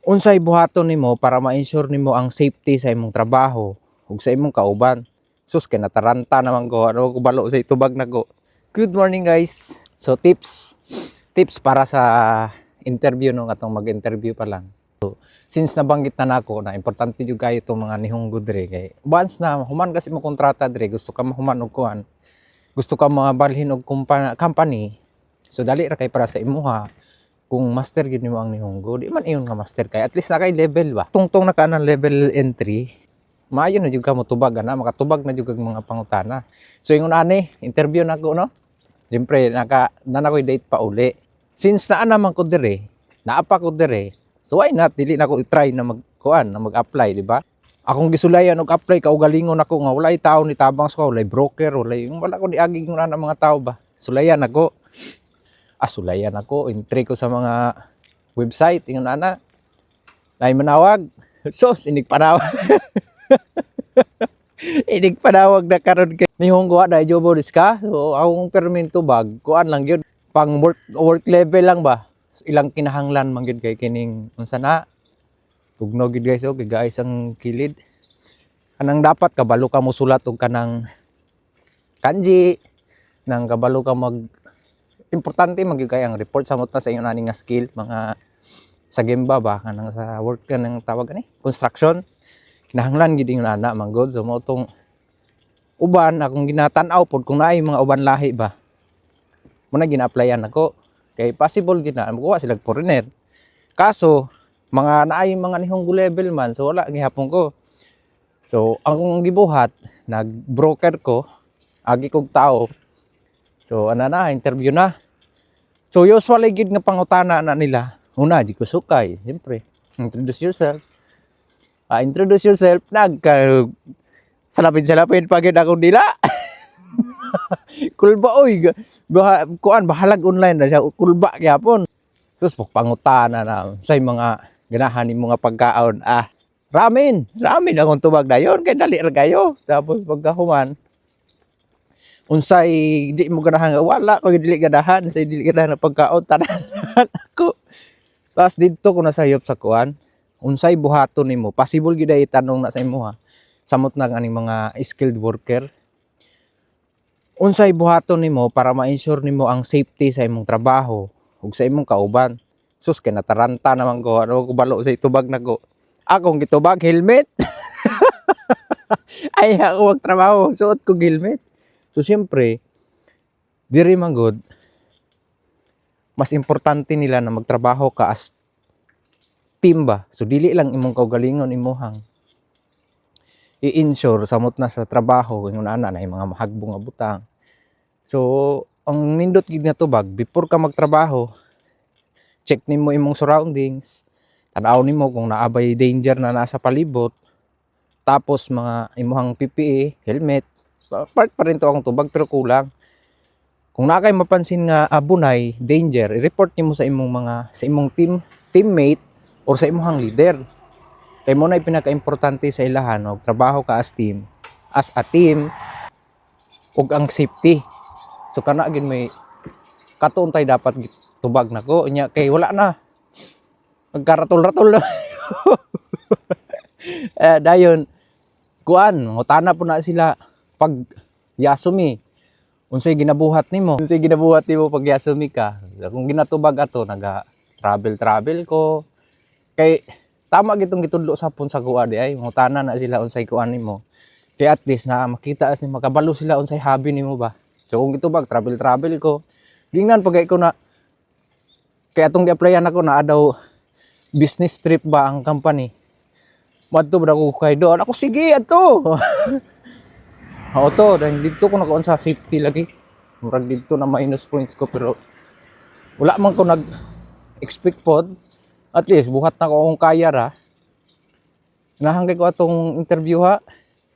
Unsay buhaton nimo para ma-ensure nimo ang safety sa imong trabaho ug sa imong kauban? Sus, kay nataranta naman ko. Ano ko balo sa itubag nako. Good morning, guys. So tips tips para sa interview, no, atong mag-interview pa lang. So, since nabanggit na nako na importante jud kayo itong mga nihongo dre, kay once na human kasi mo kontrata dre, gusto ka mahuman og kuan, gusto ka mabalhin og company, so dali ra kay para sa imuha kung master gid nimo ang nihongo. Di man iyon nga master, kay at least na kay level ba, tungtong na ka ng level entry, maayo na jud ka motubag ana, makatubag na jud kag mga pangutana. So ingon ani, interview na ko, no. Siyempre naka na ako'y date pa uli. Since naa naman ko dire, naa pa ko dire, so why not dili na ko i-try na magkuan, na mag-apply, di ba? Akong gisulayan og apply kaugalingon ako nga walay tao ni tabang sa ko, walay broker, walay, wala ko niagi ng ana mga tao ba. Sulayan ako, ah, sulayan ako, entry ko sa mga website, ingon ana, nay manawag. Sos, inig panawag, inig panawag na karon kay nihongo wa daijobu desu ka? So akong perminto bag kuan lang gyud, pang work work level lang ba. Ilang kinahanglan man gyud kay kining unsa na, tugnaw gyud, guys. Okay guys, ang kilid kanang dapat kabalo ka mosulat og kanang kanji, nang kabalo ka mag, importante man gyud kay ang report samot na sa ingon ani nga skill, mga sa gemba ba, kanang sa work, kanang tawag ani construction, kinahanglan gyud ingon ana man gud. So mao tong uban akong ginatan-aw pod kung naay mga uban lahi ba mo na gina-applyan ako, kay possible gid na mukuha sila foreigner, kaso mga naay mga nihongo level man, so wala gihapon ko. So ang gibuhat, nag broker ko, agi kog tao. So ana na, interview na. So usually gid nga pangutana na nila, una di ko sukay, siyempre introduce yourself. Ah, introduce yourself, nagka salapin-salapin pa gid akong dila. Kulba oy, kuan bahalag online na siya, kulba gyapon. Sus, pangutana na say mga ganahan nimo nga pagkaon. Ah, ramen, ramen akong tubag dayon kay dali ra kayo. Tapos pagkahuman, unsay di mo ganahan? Wala ko dili ganahan, say dili ganahan na pagkaon, tanan ako. Tapos didto ko nasayop sa kuan, unsay buhaton nimo? Possible gyud ay itanong na sa imo ha. Samot na aning mga skilled worker. Unsay buhaton nimo para ma-ensure nimo ang safety sa imong trabaho ug sa imong kauban? Sus, kay nataranta naman ko. Ano ko balo sa itubag nako. Akong gitubag, helmet. Ay, ako magtrabaho, suot ko helmet. So siyempre, diri man gud mas importante nila na magtrabaho ka as team ba. So dili lang imong kaugalingon imuhang i-ensure samot na sa trabaho, ingon ana na yung mga mahagbong nga butang. So ang nindot gid nga tubag, before ka magtrabaho, check nimo imong surroundings, tan-aw nimo kung naa bay danger na nasa palibot. Tapos mga imuhang PPE, helmet, part pa rin to akong tubag pero kulang. Kung naa kay mapansin nga abunay danger, i-report nimo sa imong mga, sa imong teammate or sa imong leader. Kay mo na pinaka-importante sa ilahan, no, trabaho ka as team, as a team ug ang safety. So kana gid may katuon tay dapat tubag nako nya kay wala na. Magkaratol-ratol na. Eh, dayon kuan, ngutana po na sila pag yasumi. Unsay ginabuhat nimo? Unsay ginabuhat nimo pag yasumi ka? Kung ginatubag ato, naga travel travel ko. Kay tama gitong gitudlo sa pun sa kuha di ay ngutana na sila unsay kuan nimo. Kay at least na makita as ni makabalo sila unsay hobby nimo ba. So kung gitubag, travel travel ko. Gingnan pag ko na kay atong gi-applyan ako na daw business trip ba ang company. Madto ba ako kay doon? Ako, sige adto. Oo to, dahil dito ko nakuan sa safety lagi. Murag dito na minus points ko, pero wala man ko nag expect pod. At least buhat na ko akong kaya ra. Nahangkay ko atong interview ha.